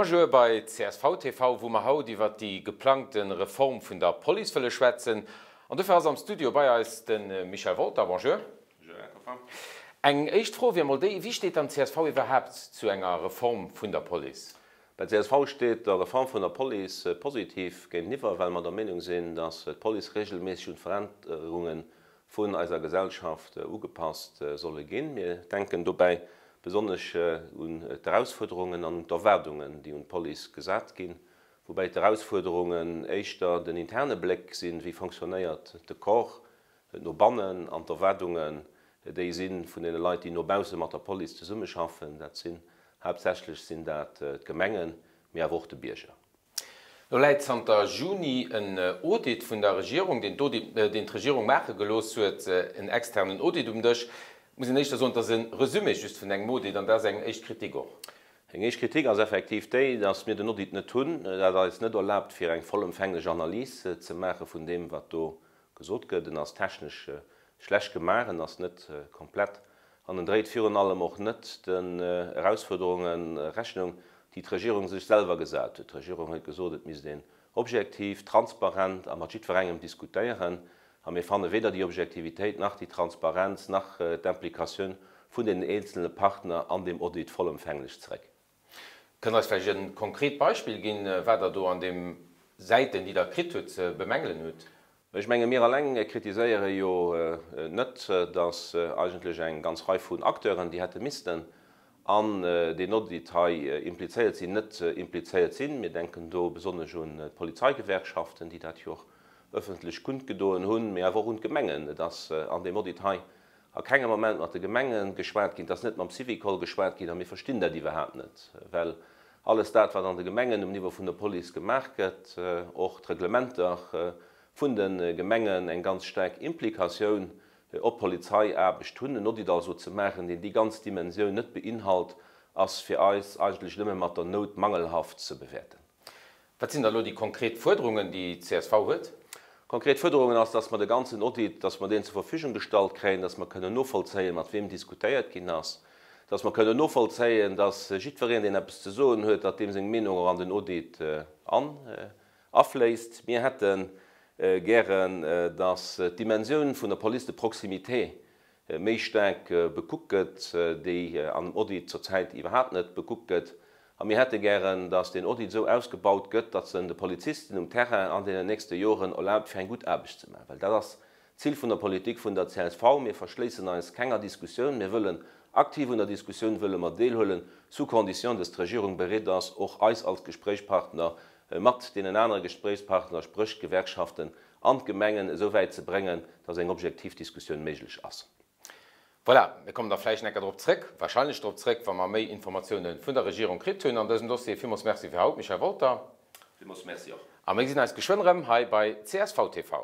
Bonjour bei csv TV, wou mer haut iwwert déi geplangte Reform vun der Police wëlle schwätzen. An dofir ass am Studio bei eis de Michel Wolter. Bonjour. Bonjour, Här Koffer. Eng éischt Fro wier mol déi, Wéi steet dann csv iwwerhaapt zu enger Reform vun der Police? Bei csv steet der Reform vun der Police positiv géinteniwwer, well mer der Meenung sinn, datt d'Police regelméisseg un d'Verännerunge vun eiser Gesellschaft ugepasst solle ginn. Mir denken dobäi besonnesch un d'Erausfuerderungen an un d'Erwaardungen, déi un d'Police gesat ginn, woubäi d'Erausfuerderungen éischter den interne Bléck sinn, wéi fonctionnéiert de Corps no bannen, an d'Erwaardungen, déi si vun deene Leit, déi no bausse mat der Police zesummeschaffen, dat sinn haaptsächlech sinn dat d'Gemengen, mee awer och de Bierger. Lo läit zanter Juni en Audit vun der Regierung, deen deen d'Regierung maache gelooss huet, en externen Audit um Dësch. Et muss een éischter soen, et ass e Resumé just vun engem Audit an dat ass eng éischt Kritik och. Eng éischt Kritik ass effektiv déi, datt mir den Audit net hunn, dat eis net erlaabt fir eng vollëmfänglech Analys ze maache vun deem wat do gesot gëtt. En ass technesch schlecht gemaach, en ass net komplett an en dréit virun allem och net den Erausfuerderunge Rechnung, déi d'Regierung sech selwer gesat huet. D'Regierung huet gesot, et misst een objektiv, transparent a mat jiddwerengem diskutéieren. A mir fanne weder déi Objektivitéit nach déi Transparenz nach d'Implikatioun vun den eenzelne Partner an deem Audit vollëmfänglech zeréck. Kënnt Der eis vläicht e konkret Beispill ginn, wat Der do an deem Säiten, déi Der kritt hutt, ze bemängelen hutt? Ech menge mir alleng kritiséiere jo net, datt eigentlech eng ganz Rei vun Acteuren, déi hätte missten an deen Audit hei implizéiert sinn, net implizéiert sinn. Mir denken do besonnesch un d'Polizeigewerkschaften, déi dat jo och ëffentlech kundgedoen hunn, mee awer och un d'Gemengen. Et ass an deem Audit hei a kengem Moment mat de Gemenge geschwat ginn, et ass net mam Syvicol geschwat ginn a mir verstinn dat iwwerhaapt net, well alles dat, wat an de Gemengen um Niveau vun der Police gemaach gëtt, och d'Reglementer vun de Gemengen eng ganz staark Implikatioun op d'Polizeiaarbecht hunn. En Audit also ze maachen, deen déi ganz Dimensioun net beinhalt, ass fir eis eigentlech nëmme mat der Nout mangelhaft ze bewäerten. Wat sinn da lo déi konkret Fuerderungen, déi csv huet? Konkret Fuerderungen ass, dass mer de ganzen Audit, dass mer deen zur Verfügung gestallt kréien, dass mer kënnen novollzéien, mat weem diskutéiert ginn ass, dass mer kënnen novollzéien, dass jiddwereen, deen eppes ze soen huet, datt deem seng Meenung och an den Audit an afléisst. Mir hätte gären, dass d'Dimensioun vun der Police de proximité méi staark bekuckt gëtt, déi an dem Audit zurzäit iwwerhaapt net bekuckt gëtt. A mir hätte gären, datt deen Audit esou ausgebaut gëtt, datt en de Polizisten um Terrain an deenen nächste Joren erlaabt, fir eng gutt Aarbecht ze maachen. Well dat ass d'Zil vun der Politik vun der csv. Mir verschléissen eis kenger Diskussioun. Mir wëllen aktiv un der Diskussioun wëlle mer deelhuelen, sous condition, datt d'Regierung bereet ass, och eis als Gespréichspartner mat deenen anere Gespréichspartner, spréch d'Gewerkschaften an d'Gemengen, esou wäit ze bréngen, dass eng objektiv Diskussioun méiglech ass. Voilà, mir kommen da vläicht enker drop zréck, wahrscheinlech drop zréck, wa mer méi Informatioune vun der Regierung kritt hunn an dësem Dossier. Villmools Merci fir haut, Michel Wolter. Villmools Merci och. A mir gesinn eis geschwënn erëm hei bei csv TV.